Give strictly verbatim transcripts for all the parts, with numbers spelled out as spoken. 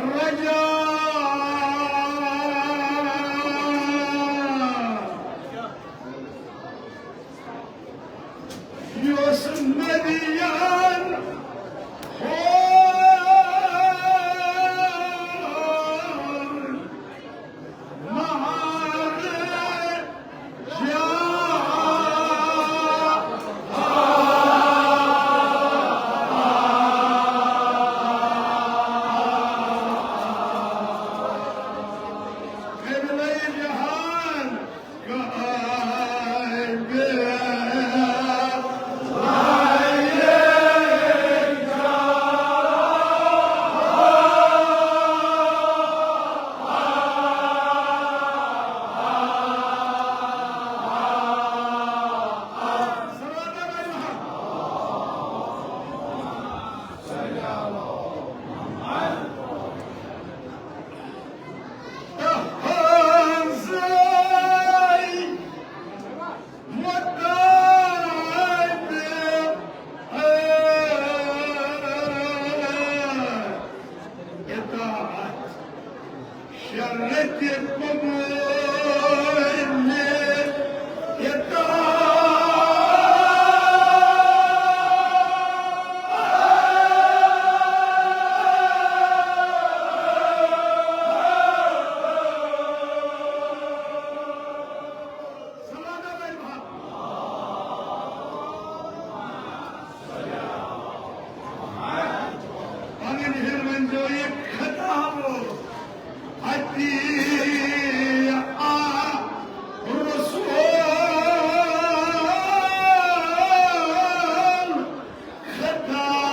رجا یوس نبیان ہو مہار جا قبلہ جہان۔ شرط قبول اطاعت۔ پنٕنۍ ہِر ؤنۍزیو یہِ خطاب۔ اطیع رسول خطاب۔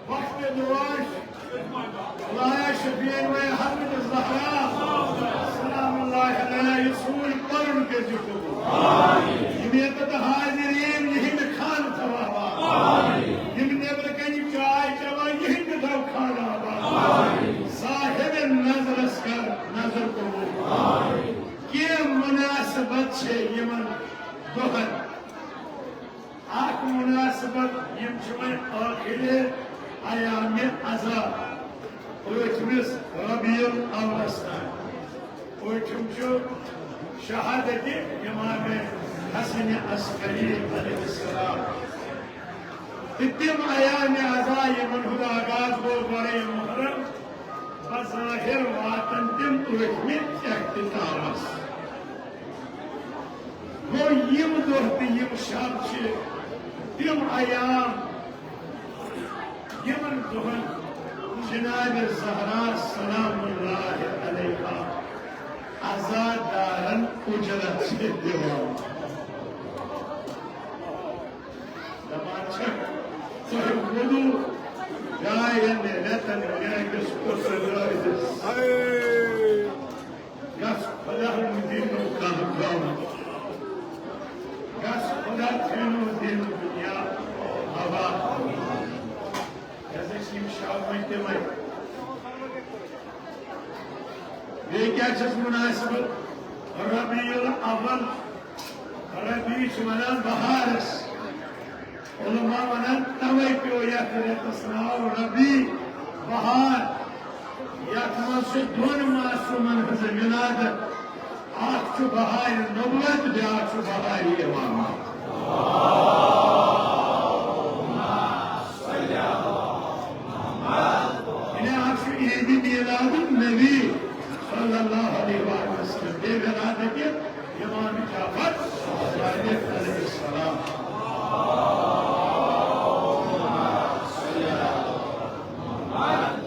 وقت دعاش، خدایا شفیع و حضرت زہرا، سلام اللہ علیہا، یہِ سون پرُن کٔرزِ قبول۔ یِم ییٚتٮ۪تھ حاضریٖن، یِہِنٛدِ خانہٕ ثوابا۔ یِم نیٚبرٕ کنہِ چاے چٮ۪وان، یِہِنٛدِ دو خانہٕ آباد۔ صاحب نظرس کر نظر قبول۔ کینٛہہ مناسبت چھے یِمن دۄہن۔ اکھ مناسبت، یِم چھِ وۄنۍ ٲخری ایام عزا، ٲٹھمِس ربیع الاولس تام۔ ٲٹھِم چھُ شہادت امام حسن عسکری علیہ السلام۔ تہٕ تِم ایام عزا، یِمن ہُنٛد آغاز گوٚو گۄڈے محرم، بظاہر واتن تِم ٲٹھمہِ اختتامس۔ گوٚو، یِم دۄہ تہٕ یِم شب چھِ تِم ایام، یِمن دۄہن جناب زہرا سلام اللہ علیہا عزادارن اجرت چھِ دِوان۔ دپان چھِ، تۄہہِ ووٚنوُ ڈاین رٮ۪تن میٲنِس پُترٕ رٲژِس۔ گژھ خۄدا دِنو کانٛہہ غم۔ گژھ خۄدا دِنو دِن دُنیا ہوا۔ یہِ ہسا چھِ یِم شب وۄنۍ تِمے۔ بیٚیہِ کیٛاہ چھَس مناسبت؟ ربیع الاول، ربیع چھِ وَنان بہارَس۔ علماء وَنان، تَوَے پیوٚو یَتھ رٮ۪تَس ناو ربیع۔ بہار، یتھ منٛز چھُ دۄن معصومن ہٕنٛز ولادت۔ اکھ چھُ بہارِ نبوت، بیاکھ چھُ بہارِ امامت۔ یعنی اکھ چھُ عید میلاد النبی صلی اللہ علیہ وآلہ وسلم، بیٚیہِ ولادت امام جعفر صادق علیہ السلام۔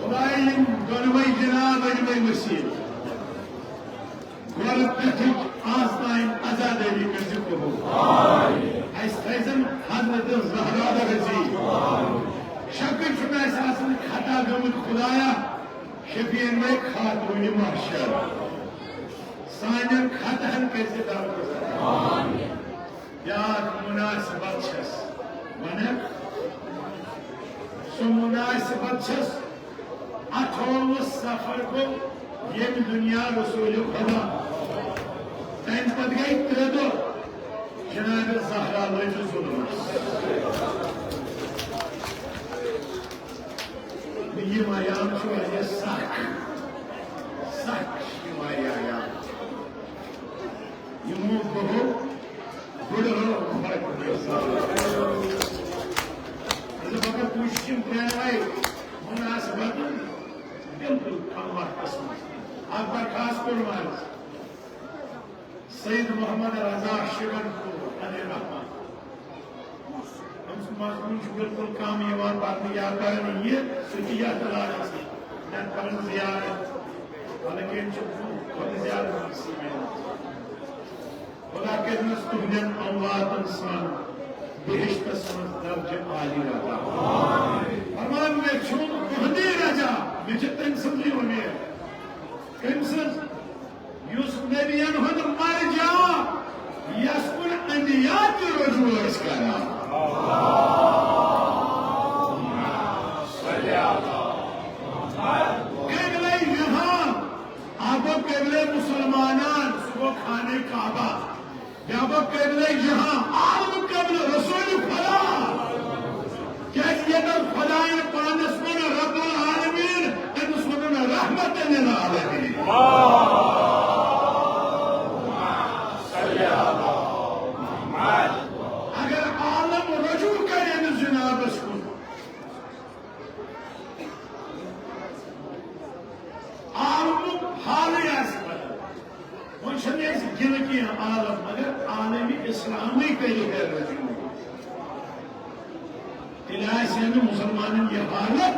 خدایہ، یِم دۄنوَے جناب أنۍ مےٚ وسیٖلہٕ۔ گۄڈٕ پٮ۪ٹھٕچ آز تام عزادٲری کٔرۍ زِ قبوٗل۔ اَسہِ تھٲیزٮ۪ن حضرت زہرا رضی۔ شکٕے چھُنہٕ اَسہِ آسان خطا گٔمٕتۍ، خدایا، شفیع مےٚ خاتوٗنِ محشر۔ سانٮ۪ن خطہن کٔرۍ زِ درگُزر۔ بیاکھ مناسبت چھس ونان، سۄ مناسبت چھس اَٹھووُہ صفر گوٚو ییٚمہِ دُنیا رسول خدا۔ تمہِ پتہٕ گٔے ترٛےٚ دۄہ جناب زہرا لٔج ظُلمس۔ یِم ایام چھِ واریاہ سخ، سخ چھِ یِم واریاہ ایام۔ یِمو دۄہو بُڈٕ ہو۔ مطلب، اگر وٕچھ یِم ترٛٮ۪نوَے مناسبتن بِلکُل کم وقتس منٛز۔ اکھ درخواست کوٚر منٛز سید محمد رضا شگن پور علی رحمان۔ أمۍ سُنٛد مضموٗن چھُ بِلکُل کم یِوان پرنہٕ یا پرنہٕ یہِ، سُہ چھُ یتھ علاقس منٛز۔ مےٚ کرن زیارت، بلکہِ أمۍ چھُ خۄد زیارت نصیب یِوان۔ خدا کٔرِنَس تُہنٛدٮ۪ن امواتن سان بہشتس منٛز درجہٕ عالی عطا۔ فرمان، مےٚ چھُ تُہنٛدٕے رجا، مےٚ چھِ تٔمۍ سٕنٛزٕے اُمید۔ کٔمۍ سٕنٛز؟ یُس نبیَن ہُنٛد مرجع، یَس کُن انبیاء تہِ رجوع ٲسۍ کران۔ قبلہ جہاں، اکھ گوٚو قبلہ مسلمانان، سُہ گوٚو خانہ کعبہ۔ بیٛاکھ گوٚو قبلہ جہاں، عالم قبلہ رسول خدا۔ کیازِ ییٚتٮ۪ن خدایَن پانَس ووٚن رب العالمین، أمِس ووٚنُن رحمت للعالمین۔ اگر عالم رجوع کرِ أمِس جنابس کُن، عالمُک حالٕے آسہِ بدل۔ وۄنۍ چھَنہٕ اَسہِ گِلہٕ کینٛہہ عالم، مگر عالمِ اسلامٕے کَرِ ہے رجوع۔ تیٚلہِ آسہِ ہے نہٕ مُسلمانَن یہِ حالت،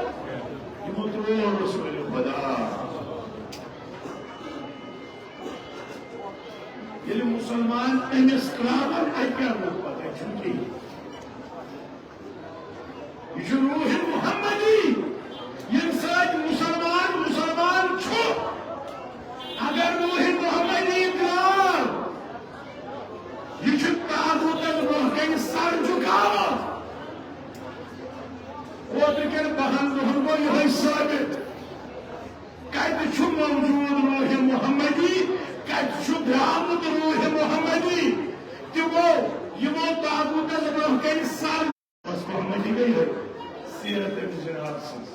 یِمو ترٛوو رسول خدا۔ ییٚلہِ مُسلمان أمِس ترٛاوَن، اَتہِ کیٛاہ گوٚو پَتہٕ؟ اَتہِ چھُنہٕ کِہیٖنۍ۔ یہِ چھُ روح محمدی، ییٚمہِ سۭتۍ مُسلمان مُسلمان چھُ۔ اگر روح محمدی درٛاو، یہِ چھُ طاغوتس برٛونٛہہ کنہِ سر جُکاوان۔ اوترٕ کٮ۪ن بَہَن دۄہَن گوٚو یِہوٚے ثٲبت۔ کتہِ چھُ موجود روح محمدی؟ کتہِ چھُ درٛامُت روح محمدی؟ تِمو یِمو طاغوتس برٛونٛہہ کنہِ سر۔ بس محمدی گٔے یِہوٚے سیرت أمِس جناب سٕنٛز۔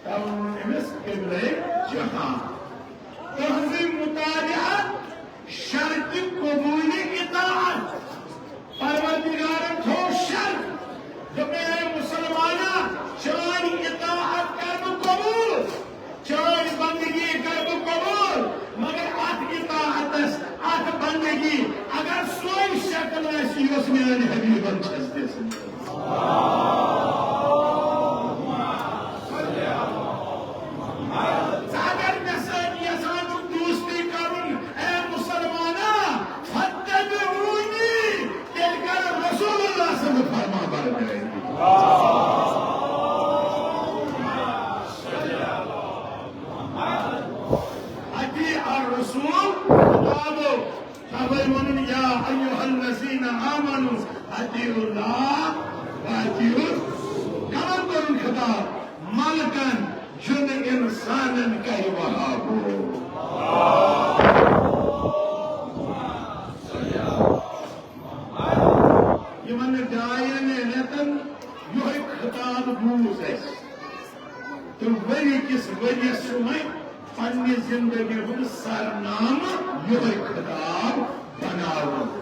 تَوَے ووٚن أمِس قبلے جہاں۔ تُہٕنٛزٕے مطالعہ شرطِ قبوٗلِ اطاعت۔ پروردگارن تھوو شرط، دوٚپُن، اے مسلمانہ، چٲنۍ اطاعت کر بہٕ قبوٗل، چٲنۍ بندگی کر بہٕ قبوٗل، مگر اتھ اطاعتس، اتھ بندگی، اگر سۄے شکل آسہِ، یۄس میانہِ حبیبن چھس دِژمٕژ۔ ژٕ اگر مےٚ سۭتۍ یژھان چھُکھ دوستی کرُن، اے مسلمانہ، فاتبعونی، تیٚلہِ کر رسول اللہ سٕنٛز فرما بردٲری۔ اطیع الرسول، خطابو، تَوَے ووٚنُن، یا ایھا الذین آمنوا اطیعوا اللہ و اطیعوا۔ کمن کوٚرُن خطاب؟ ملکن، جن انسانن کَرِ وہابو۔ یِمن ڈاین رٮ۪تن یِہوٚے خطاب بوٗز اَسہِ۔ تہٕ ؤری کِس ؤریَس چھُ وۄنۍ پننہِ زندگی ہُنٛد سرنامہٕ یِہوٚے خطاب بناوُن۔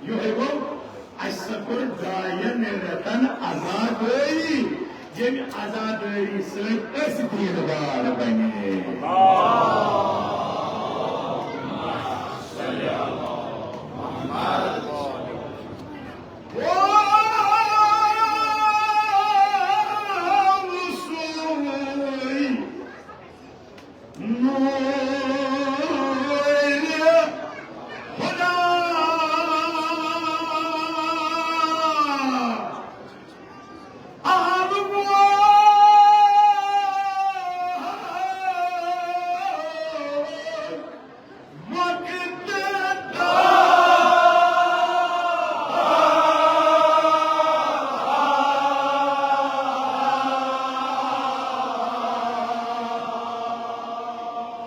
یِہوٚے گوٚو، اَسہِ سا کوٚر ڈاین رٮ۪تن عزادٲری، ییٚمہِ عزادٲری سۭتۍ أسۍ دیٖندار بنے۔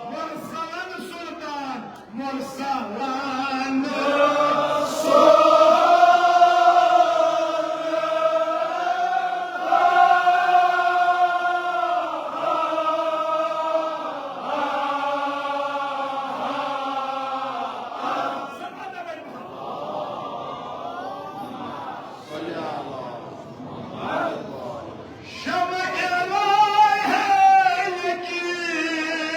مرسلن سلطان، مرسلن سلطان۔ شمع الہی یقین،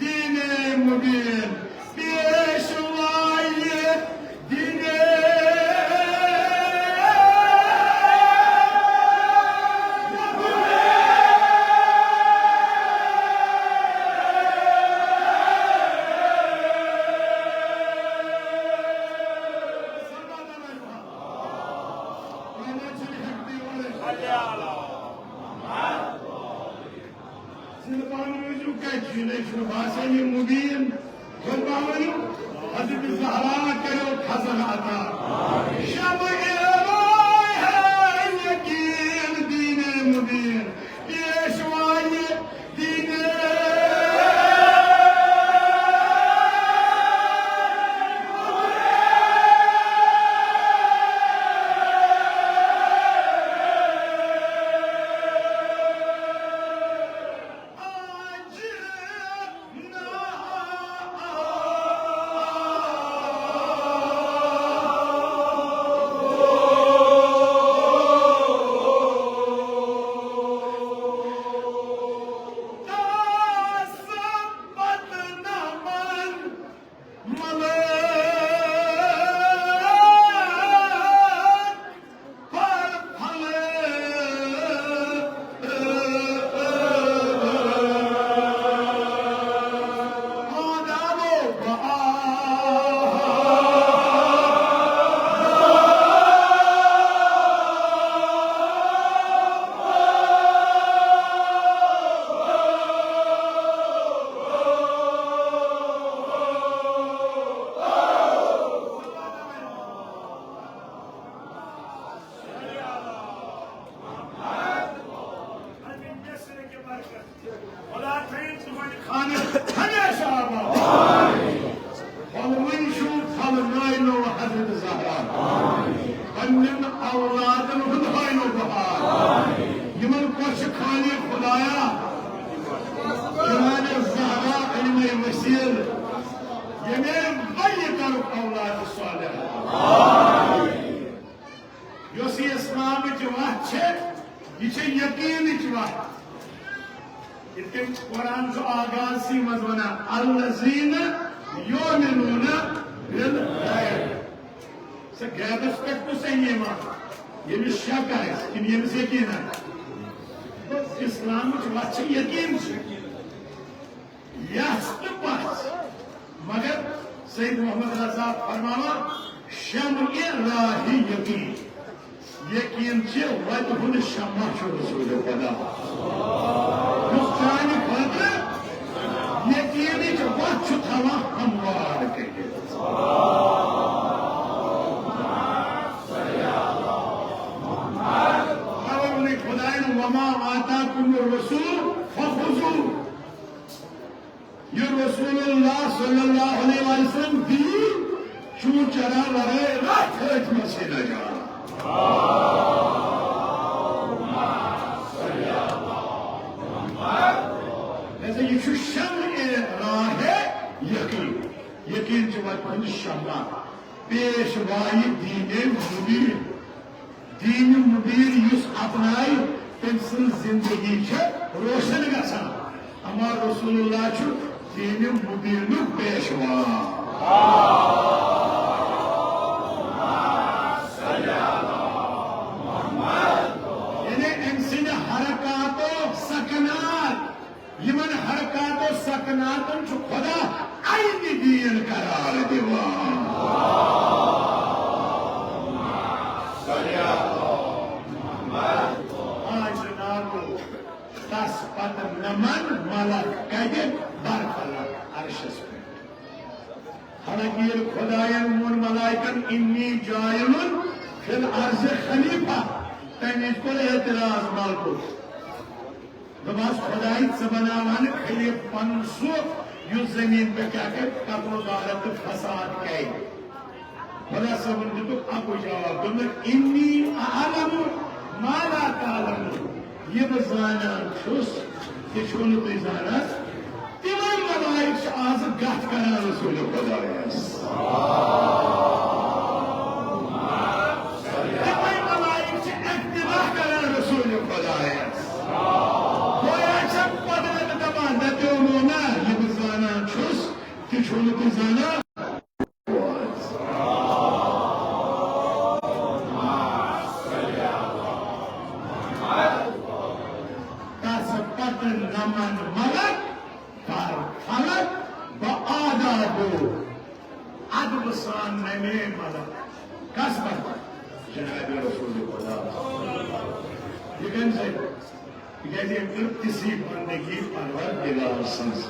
دین مبین، پیشوائے دین۔ زِنٛدٕ پانہٕ روٗزِو کَتہِ؟ یہِ نَے چھُنہٕ باسان یہِ مُبیٖن۔ زِنٛدٕ پانہٕ ؤنِو، حضرت زہرا کَریو فضل عطا۔ شمع الہی یقین دین مبین، پیشوائے دین۔ خدا تھٲیِن تُہُنٛد خانہٕ ہمیشہِ آباد۔ پھۄلوٕنۍ چھُو پھۄلنٲینو حضرت زہرا۔ پننٮ۪ن اولادن ہُنٛد ہٲینو بہار۔ یِمن کۄس چھِ خٲلی خدایا؟ جناب زہرا علمِ وسیل۔ ییٚمے ولی کرُکھ اولاد صالح۔ یۄس یہِ اسلامٕچ وتھ چھےٚ، یہِ چھےٚ یقیٖنٕچ وتھ۔ یِتھ کٔنۍ قرآن چھُ آغازسٕے منٛز وَنان، "الذین یؤمنون بالغیب۔" سۄ غیبس پٮ۪ٹھ کُس اَنہِ ایمان؟ ییٚمِس شک آسہِ کِنہٕ ییٚمِس یقیٖن آسہِ؟ اسلامٕچ وتھ چھِ یقیٖن چھِ۔ یژھ تہٕ پژھ۔ مگر سید محمد رضا فرماوان، "شمع راہ یقین۔" یقین چھِ وتہِ ہُنٛد شمع چھُ رسول خدا۔ یُس چانہِ خٲطرٕ یقینٕچ وتھ چھُ تھاوان ہموار کٔرِتھ۔ توے ووٚنُے خدایَن، "وما آتاکم الرسول فخذوہ۔" یہِ رسول اللہ صلی اللہ علیہ وسلم دی، چون چرا ورٲے راتھ ٲتھۍ منٛز ہے نہ جان۔ ہُنٛد شمع، پیشوایہِ دین مبین۔ دین مبین یُس اپنایہِ، تٔمۍ سٕنٛز زندگی چھےٚ روشن گژھان۔ اما رسول اللہ چھُ دین مبینُک پیشوا۔ یعنی أمۍ سٕنٛدِ حرکاتو سکنات، یِمن حرکاتو سکناتن چھُ خدا عین دین قرار دِوان۔ آ جنابو، تس پتہٕ نمن ملک کتہِ؟ برفلک عرشس پٮ۪ٹھ۔ حالانکہ ییٚلہِ خدایَن ووٚن ملائکن، "انی جاعل فی الارض خلیفہ"، تَمہِ وِزِ کوٚر اعتراض ملکو۔ دوٚپہَس، "خداے، ژٕ بناوان خلیفہٕ پنُن سُہ، یُس زمین پہ کیا کرِ قتل و غارت تہٕ فساد کرِ؟" خدا صٲبن دیُتُکھ اَکُے جواب، دوٚپُکھ، "انی اعلم ما لا تعلمون"، یہِ بہٕ زانان چھُس، تہِ چھِو نہٕ تُہۍ زانان۔ تِمے ملائک چھِ آز گتھ کران رسول خدایس۔ تِمے ملائک چھِ اقتدا کران رسول خدایس۔ گویا چھےٚ قدرت دپان، دپیو نونا، یہِ بہٕ زانان چھُس، تہِ چھُو نہٕ تُہۍ زانان۔ تس پتہٕ نمن ملک، برفلک بہ آدابو۔ ادبہٕ سان نمے ملک۔ کس پتہٕ؟ جناب رسول خدا۔ یہ کمہِ سۭتۍ؟ تِکیٛازِ أمۍ کٔر تِژھٕے بندگی پروردگار سٕنٛز۔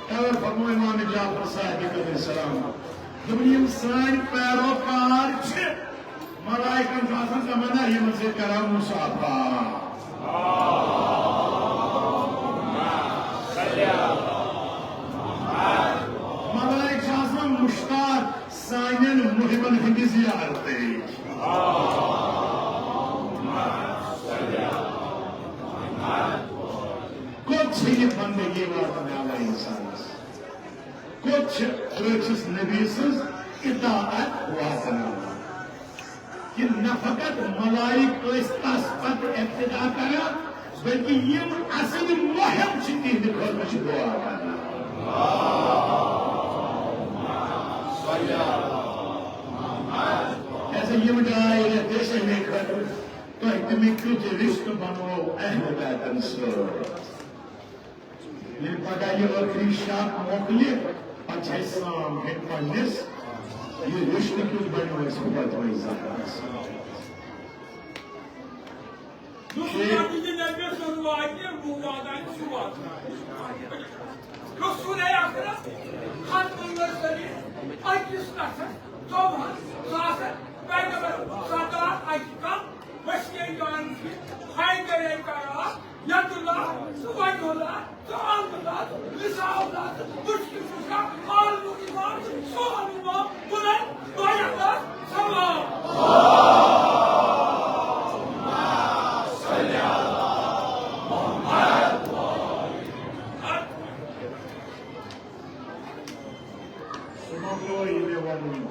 توے فرموو امام جعفر صادق علیہ السلام، دوٚپُن، یِم سٲنۍ پیروکار چھِ، ملائکن چھُ آسان تمنا یِمن سۭتۍ کران مصافحہ۔ ملائک چھِ آسان مشتاق سانٮ۪ن محبن ہٕنٛدِ زیارتٕکۍ۔ کوٚت چھِ یہِ بندگی واتناوان انسانس؟ کوٚت چھِ رٲچھِس نبی سٕنٛز اطاعت واتناوان؟ یہِ نہ فقط ملائک ٲسۍ تس پتہٕ اقتدا کران، بلکہ یِم اصل محب چھِ تِہنٛدِ خٲطرٕ چھِ دعا کران۔ ایسے یِم ڈاے رٮ۪تھ ٲسۍ اَمے خٲطرٕ، تۄہہِ تہِ مےٚ کیُتھ رشتہٕ بنوو اہل بیتن سۭتۍ۔ ییٚلہِ پگاہ یہِ ٲخری شب مۄکلہِ، پتہٕ چھِ اَسہِ سام ہیٚنۍ پننِس، یہِ رشتہٕ کیُتھ بنیو اَسہِ فاطمہ زہرا سۭتۍ۔ یُس نبی یہِ نبی سُنٛد واتہِ، بہٕ واتان چھُ واتان۔ رسول اکرم ختم نظری أکِس نفرس ژۄوُہن ساسن پیغمبر سردار اکہِ کم وسیع جان کی حیدر کرار ید اللہ، وجہ اللہ، عام اللہ، لسان اللہ، مشکل کشا، عالم امام، سوہن امام، بلند، بایا اللہ، سلام۔ سُہ مۄکلوو یہِ مےٚ وَنُن۔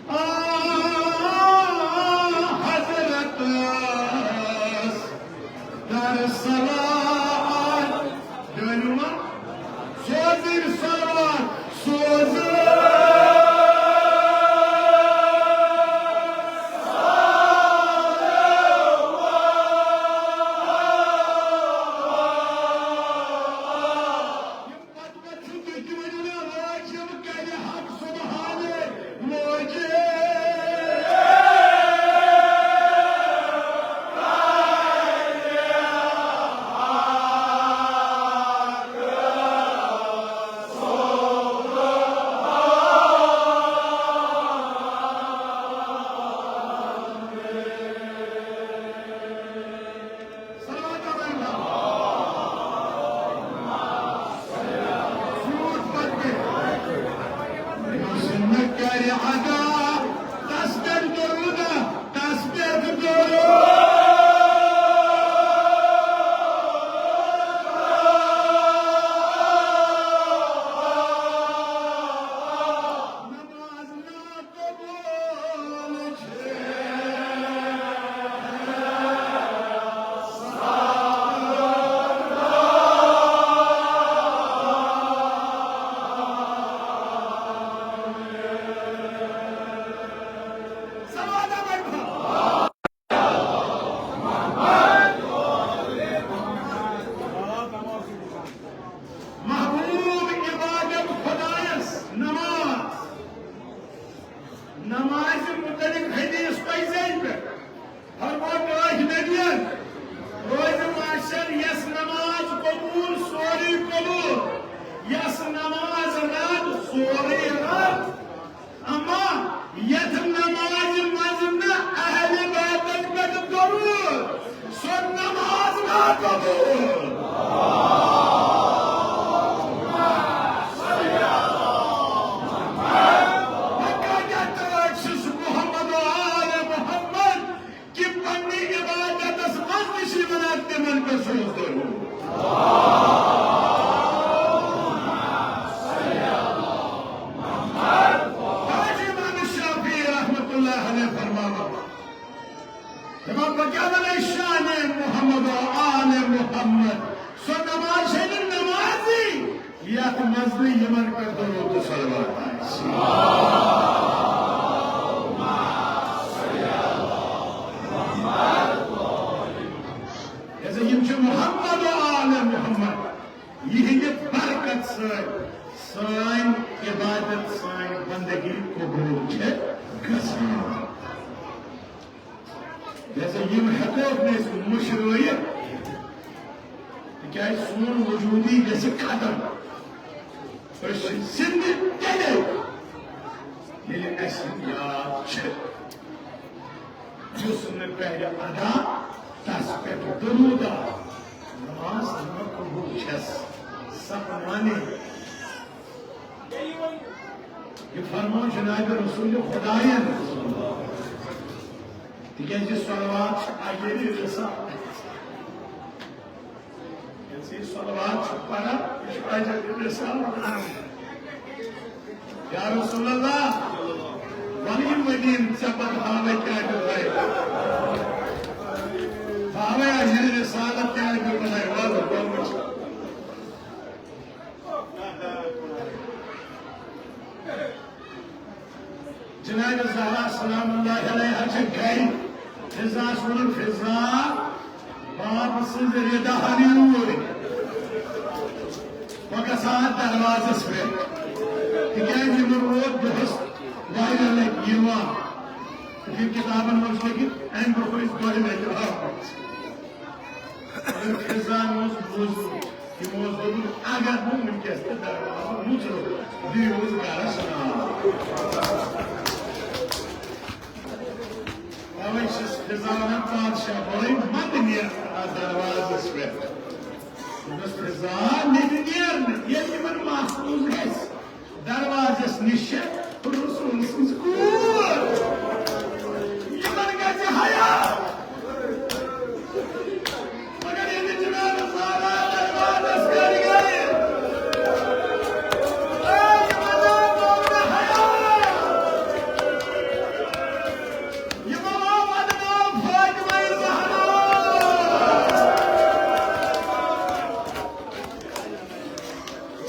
آ، حضرتس در صلوات، ڈٲلِو ما؟ سوزٕر صلوات، سوزٕر۔ پتہٕ پتہٕ چھُ تُہۍ تہِ ؤنِو نا، رٲچھ یِم کرِ حق سبحانہٕ وٲجِب۔ نمازِ متعلق حدیث پزے پہ۔ فرموو ٹٲٹھۍ نبین، روزِ محشر یس نماز قبول، سورُے قبول، یس نماز رد، سورُے رد۔ اما یتھ نمازِ منٛز نہٕ اہل عبادت پٮ۪ٹھ درود، سۄ نماز ناقبول۔ وۄنۍ کۭتیاہ ٹٲٹھۍ چھِس محمد و آل محمد کہ پننہِ عبادتس منٛز تہِ چھِ ونان تِمن پٮ۪ٹھ چھُس درود۔ حضرت امام شافعی رحمت اللہ علیہ فرماوان، دپان، بہٕ کیٛاہ وَنَے شانِ محمد و آلِ محمد؟ سۄ نماز چھے نہٕ نمازٕے، یتھ منٛز نہٕ یِمن پٮ۪ٹھ درود تہٕ صلوات آسہِ۔ لہذا یِم چھِ محمد و آلِ محمد، یِہنٛدِ برکت سۭتۍ سٲنۍ عبادت، سٲنۍ بندگی قبول چھِ گژھان۔ لہذا یِم ہٮ۪کوکھ نہٕ أسۍ مٔشرٲیِتھ، تِکیٛازِ سون وجوٗدٕے گژھِ ختم۔ أسۍ چھِ زِندٕ تیٚلے، ییٚلہِ اَسہِ یاد چھِ۔ یُس نہٕ پَرِ ادا، تَس پٮ۪ٹھ درود آ۔ نماز نہ قبول چھَس، سپنانے۔ یہِ فرموو جناب رسول خدایَن۔ تِکیٛازِ صلوات چھِ اجرِ رسالت۔ ییٚلہِ ژٕ یہِ صلوات چھُکھ پَران، یہِ چھُ اجرِ رسالت۔ یا رسول اللہ، وَن یہِ مدیٖنہٕ ژےٚ پَتہٕ ہاوَے کیٛاہ دیُت اَسہِ۔ ہاوَے اجرِ رسالت کیٛاہ دیُت اَسہِ۔ وَلہٕ، وَلہٕ وٕچھ۔ جناب زہرا سلام اللہ علیہا چھِ گرِ۔ فضاہس ووٚنُن، فضا، باب سٕنٛز رِدا ہن یوٗرۍ۔ بہٕ گژھٕ ہا دروازس پٮ۪ٹھ۔ تِکیٛازِ یِمن ووت دۄہس واریاہ لٹہِ یِوان۔ تہٕ یِم کِتابن منٛز چھُ لیکھِتھ، امہِ برونٛہہ ٲسۍ دۄیہِ لٹہِ آمٕتۍ۔ مگر فضاہن اوس بوٗزمُت۔ تِمو اوس دوٚپمُت، اگر نہٕ وٕنکیٚس تہِ دروازٕ مُژرو، دِیِو أسۍ گرس نار۔ توے چھِس فضا ونان، پادشاہ بوے، مت نیر اتھ دروازس پٮ۪ٹھ۔ دوٚپمس، فضا، مےٚ تہِ نیر نہٕ، ییٚلہِ یِمن محفوظ گژھِ۔ دروازس نِش چھِ رسول سٕنٛز کوٗر۔ یِمن گژھِ حیا۔ مگر ییٚلہِ جناب زہرا دروازس پٮ۪ٹھ گٔیہِ، اے، یِمن آو پاونہٕ حیا۔ یِمن آو بدنام فاطمہ زہرا۔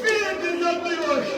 بیٚیہِ دِژ نہٕ تُہۍ وٕچھ۔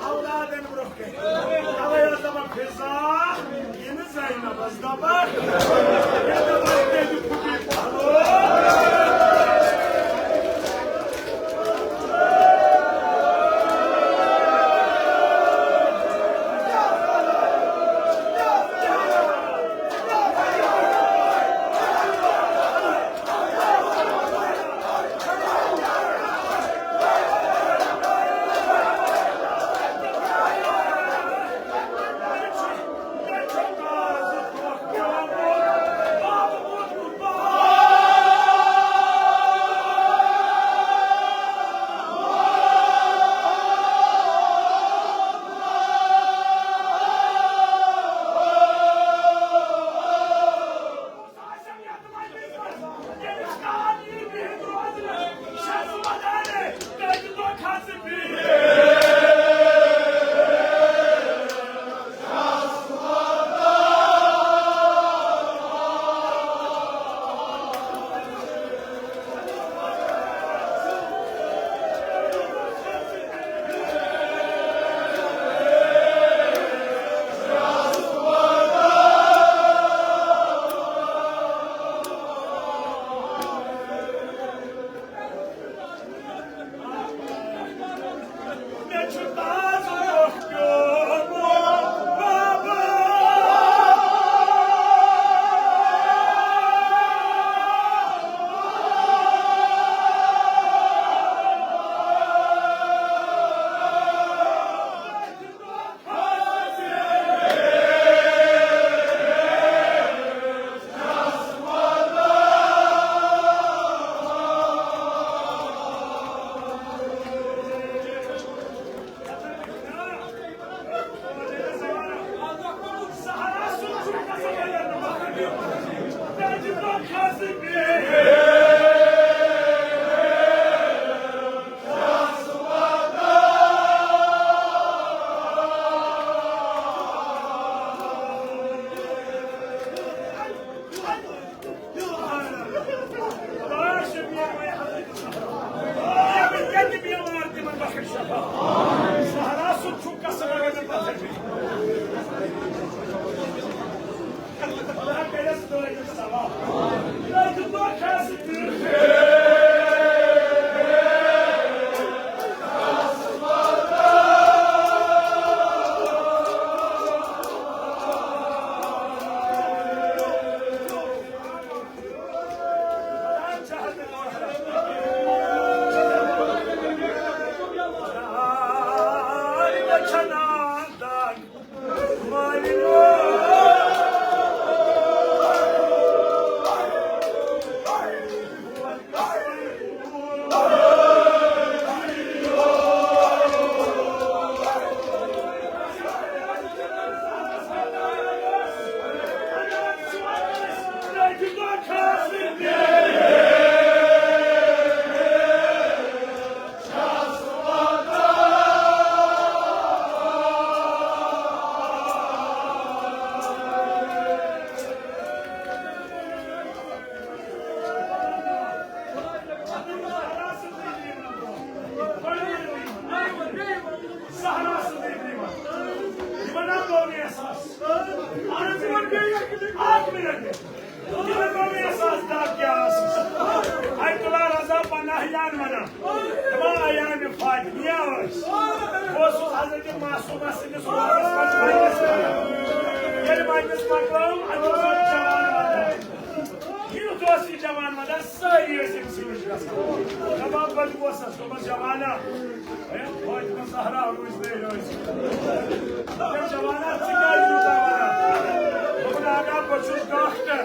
اولادن برونٛہہ کنہِ۔ توے ٲس دپان فضا، یہِ نہٕ زینبس دپان، یہِ دپان تیٚلہِ پھُٹی پلو۔ زہرا سٕنٛدٕے یِمن ہا گوٚو نہٕ احساس۔ اَہن حظ، یِمن گٔے اکھ منٹ۔ یِمن گوٚو نہٕ احساس، دگ کیٛاہ ٲسٕس۔ اَتہِ تُلا رضا پناہ جان وَنان، دَپان ایام فاطمیہ ٲسۍ۔ بہٕ اوسُس حضرت معصومہ سٕنٛدِس روزس منٛز مجلس کران۔ ییٚلہِ مجلس مۄکلٲو، اَتہِ اوس اکھ جوان وَنان۔ یُتھ اوس یہِ جوان وَنان، سٲری ٲسۍ أمۍ سٕے نِش گژھان۔ دَپان، بہٕ تہِ گوٚژھس، دوٚپمَس، جوانا، ہے، فاطمہ زہرا روٗزۍ نَے رٲضی۔ دوٚپُن، جوانا، ژٕ کیٛازِ یوٗتاہ وَنان؟ دوٚپُن، اَدا، بہٕ چھُس ڈاکٹر۔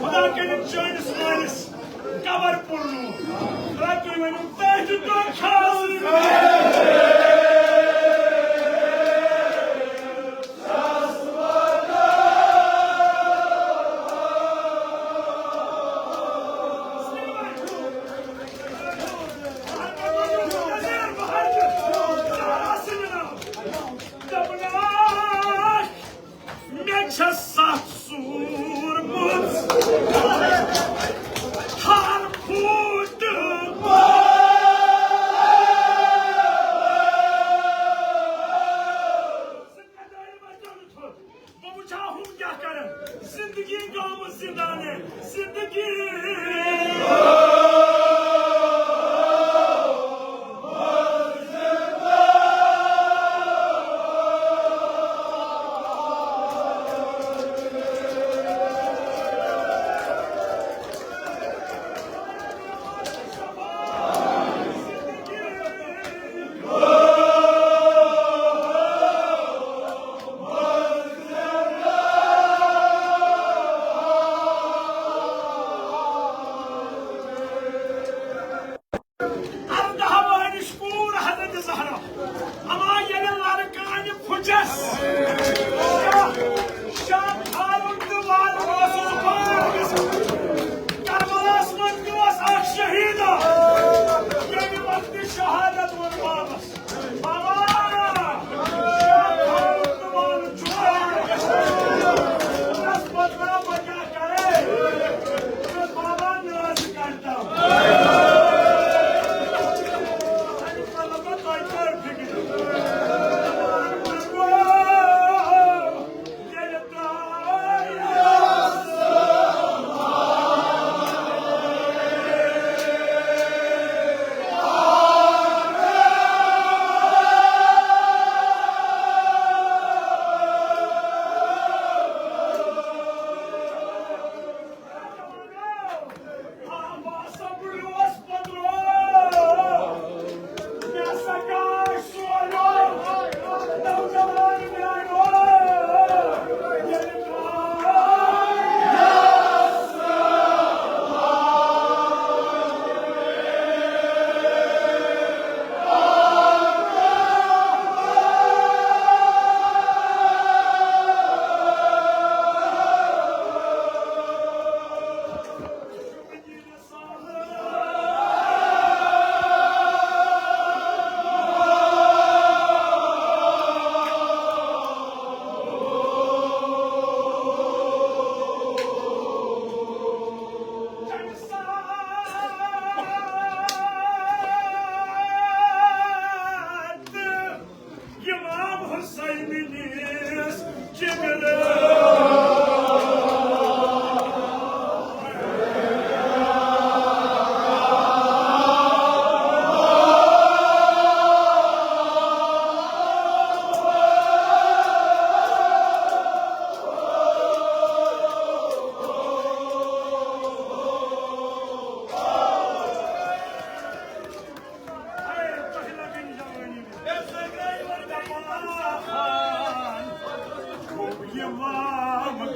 خدا کٔرِن چٲنِس مٲلِس قبر پُرنوٗر۔ خدا تُہۍ ؤنِو، تۄہہِ تہِ دۄن خاص۔ مےٚ چھےٚ سَتھ سوٗرمٕژ ہر پھوٗٹہٕ۔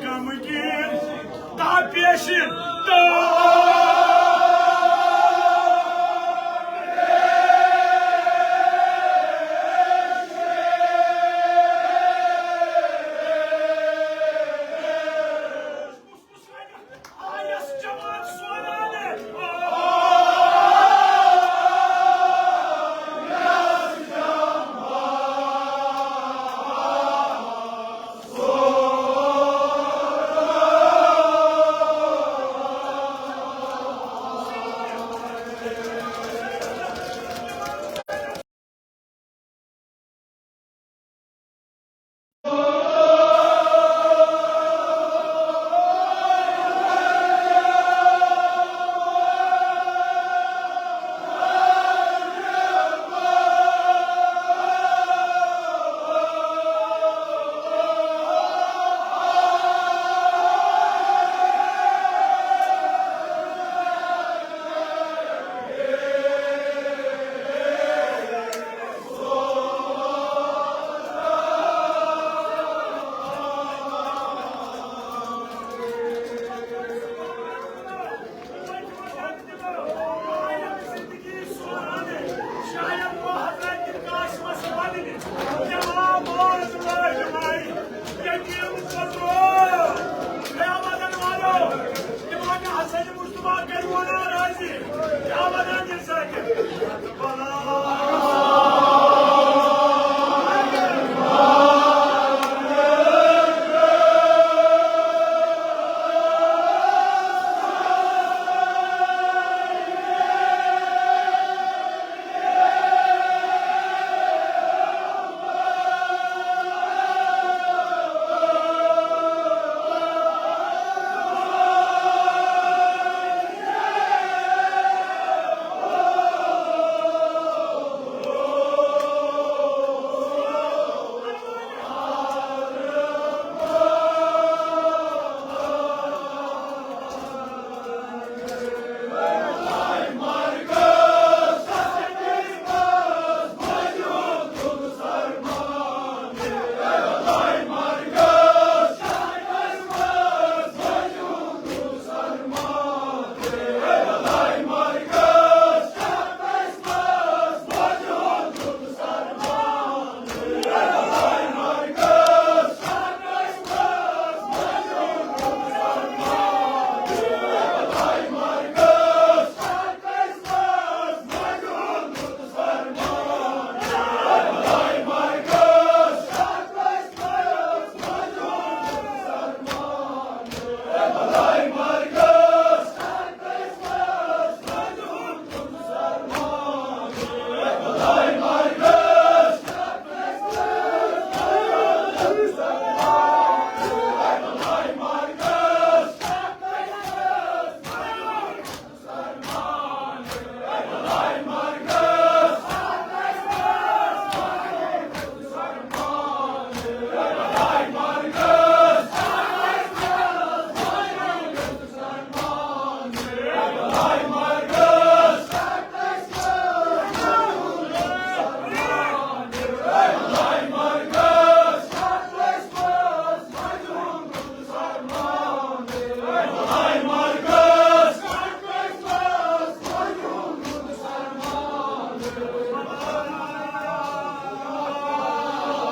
غمگین، تا پیشین، تا